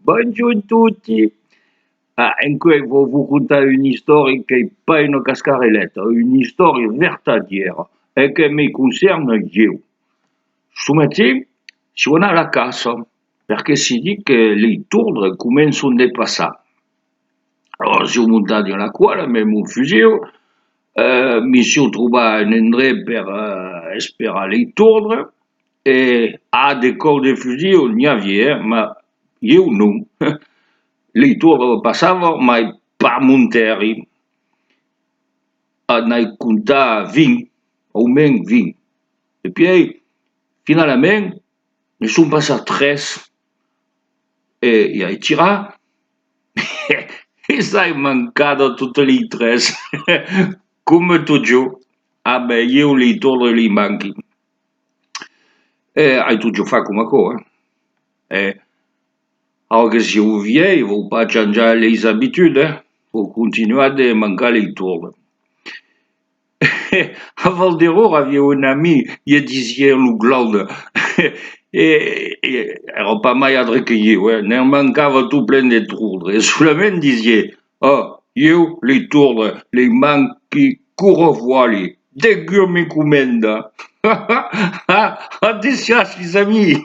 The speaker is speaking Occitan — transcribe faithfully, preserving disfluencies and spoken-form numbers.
Bonjorn toti! Ah, encuei vau vos contar una istòria qu'ei pas una cascareleta, una istòria vertadièra e que me concèrna ieu. Sto matin siáu anat a la caça, perque se ditz que lei tordres començan de passar. Alòrs siáu montat dins la cuala, mès mon fusilh, eh, me siáu trobat un endrech per, eh, esperar lei tordres, e a de còps de fusilh n'i aviá, eh, mas ieu non. Lei tordres passavan, mai pas mon tèrri. N'ai comptat vint, au mens vint. E pièi, finalament, ne son passats tres. E i ai tirat. E s'ai mancat totes lei tres. Coma totjorn. Ah ben, ieu lei tordres lei manqui. E ai totjorn fach coma aquò, eh. E ara que siáu vielh, vau pas chanjar leis abitudes, eh. Vau continuar de mancar lei tordres. A Val d'Erós aviáu un amic, ieu disiáu lo Glaude, e, e èra pas mai adrech que ieu, eh, ne'n mancava tot plen de tordres, e solament disiáu: « Ah, ieu, lei tordres, lei manqui quora vòli, degun me comenda. » Adessiatz, les amis!